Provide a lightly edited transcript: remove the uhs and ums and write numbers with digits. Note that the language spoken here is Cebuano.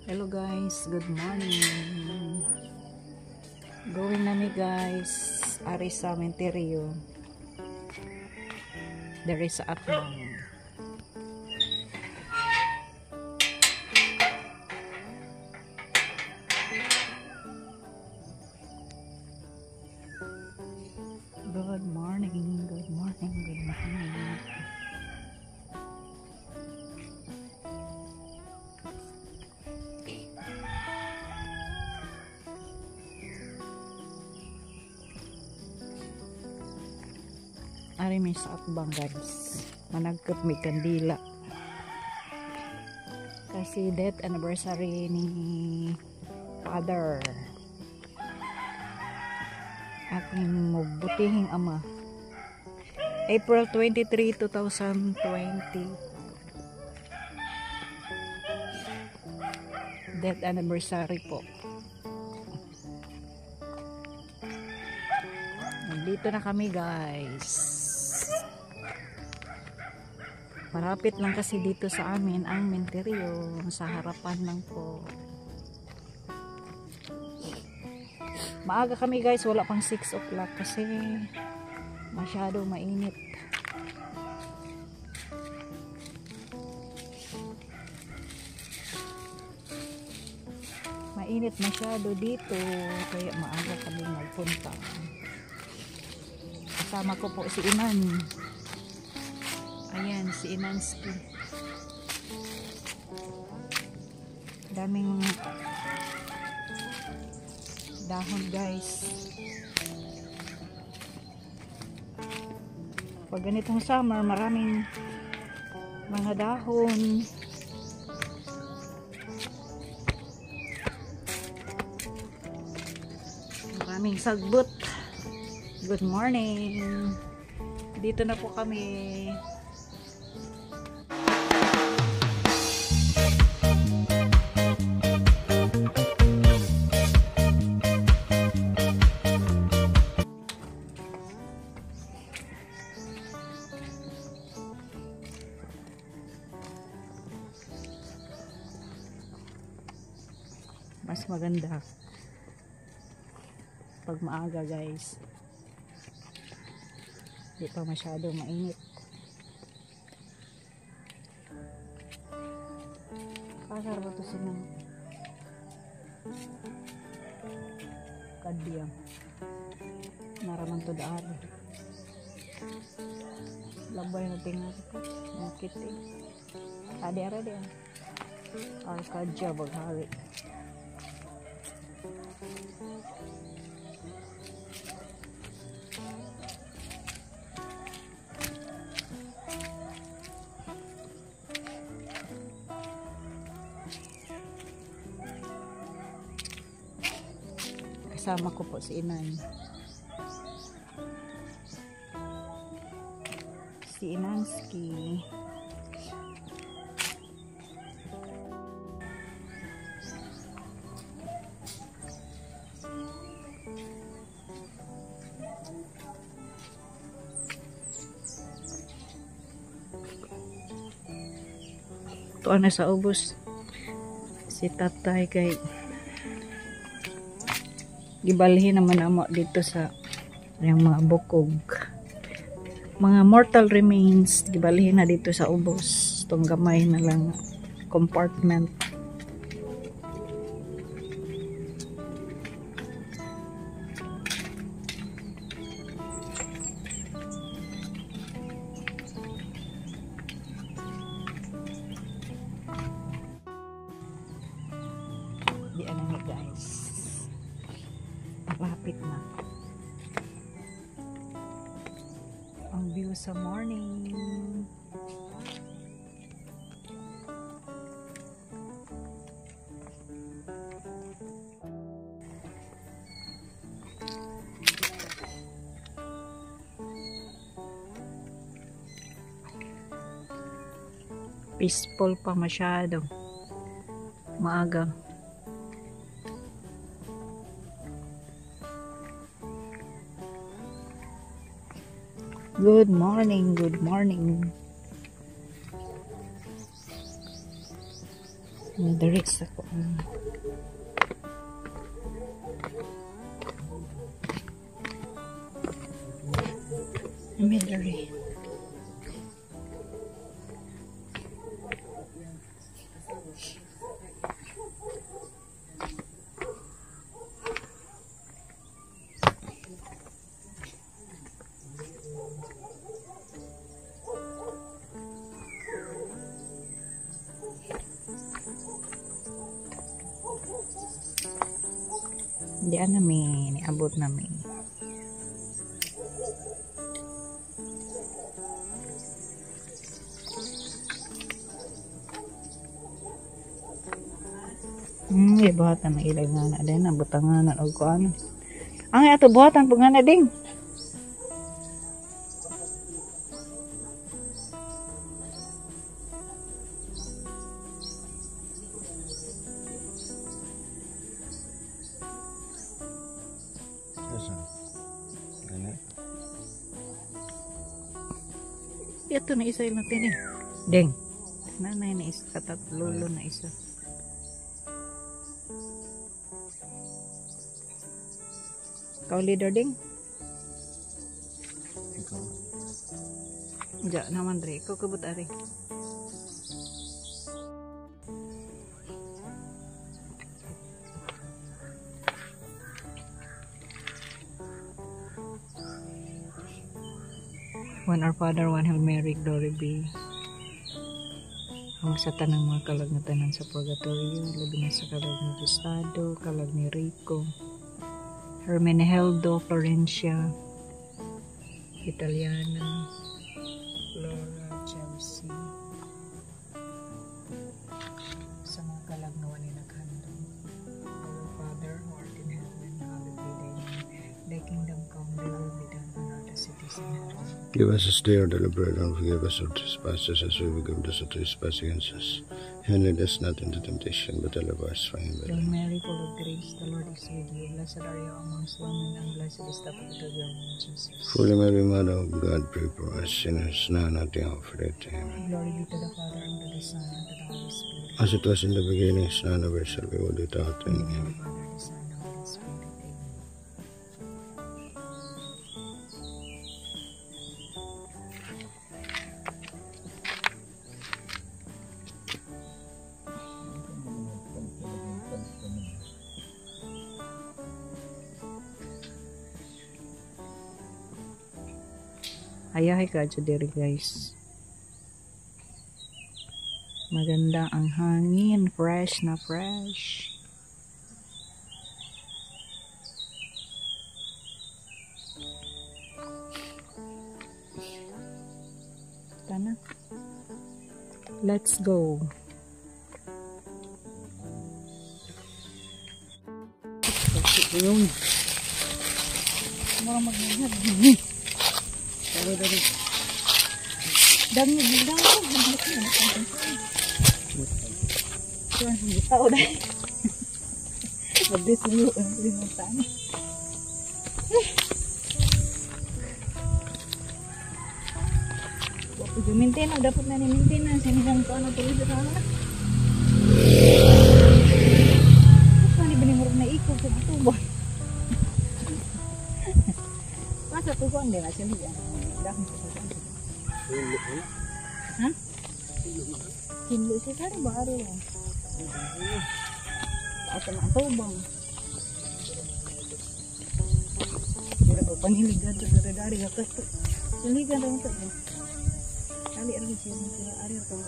Hello guys, good morning. Going na mi, guys, ari sa sementeryo. There is sa Atbang. Good morning, good morning, good morning. Ari mi sa Atbang, guys. Managkap may kandila. Kasi death anniversary ni father. Aking mabutihing ama. April 23, 2020. Death anniversary po. Nandito na kami, guys. Malapit lang kasi dito sa amin ang sementeryo. Sa harapan lang po. Maaga kami, guys, wala pang 6 o'clock kasi masyado mainit. Mainit masyado dito kaya maaga kami nagpunta. Kasama ko po si Iman. Ayan, si Inansky. Daming dahon, guys. Pag ganitong summer, maraming mga dahon. Maraming sagbot. Good morning. Dito na po kami. Mas maganda pag maaga, guys, di pa masyado mainit. Pasar ba to silang kadyang naraman to daari labay na tingnan ko mukit eh adi ara di Arcadia baghari. Kasama ko po si Inan. Si Inansky. Tuan na sa ubos si tatay kay gibalhin naman amo dito sa yung mga bukog, mga mortal remains, gibalhin na dito sa ubos, tong gamay na lang compartment. Di ano ni guys, malapit na ang view sa morning. Peaceful pa masyado, maaga. Good morning, good morning. Diri sa ko. Midori. Di nami, niabot nami. Buhatan na ilag nga na din, nabutangan na og kuan. Ang ato buhatan pug nga na ding. Ito na isa yung natin eh. Ding. Nanay na isa, katatlo na isa. Ikaw leader, ding? Ikaw. Diya naman, Dre. Ikaw kabut, ari. One Our Father, one Hail Mary, glory be. Ang sa tanang mga kalag na tanan sa purgatorio, labi na sa kalag ni Gustado, kalag ni Rico, Hermenegeldo, Florencia, Italiana, Flora, Chelsea, sa mga kalag na wala naghandom. Our Father who art in heaven, hallowed be thy name. Thy kingdom come, thy will be done on earth as it is in heaven. Give us this day our daily bread, and forgive us our trespasses as we forgive those who trespass against us. And lead us not into temptation, but deliver us from evil. Hail Mary, full of grace, the Lord is with you. Blessed are you amongst women, and blessed is the fruit of your womb, Jesus. Holy Mary, Mother of God, pray for us sinners, now and at the hour of our death. Amen. Glory be to the Father, and to the Son, and to the Holy Spirit. As it was in the beginning, is now, and ever shall be, world without In end. the name Amen. of the Father, the Son, and the Holy Spirit. Amen. Ayahay ka diri guys. Maganda ang hangin, fresh na fresh. Tana. Let's go. Yun. Mura magnanghag. Dali. Dami, dami. Tao na. Mabilis mo ang limutan. Maintain na, dapat na ni-maintain na. Sinigang ko ano tuloy sa na. Ano ba ni murag na ikog sa tubo? Masa tugon din na siya. Ha? Hinlo siya karo ba ari lang? Ato na tubang. Mura ko panhiligan sa dari-dari ka. Hiligan ra to. Ali ari siya siya ari to.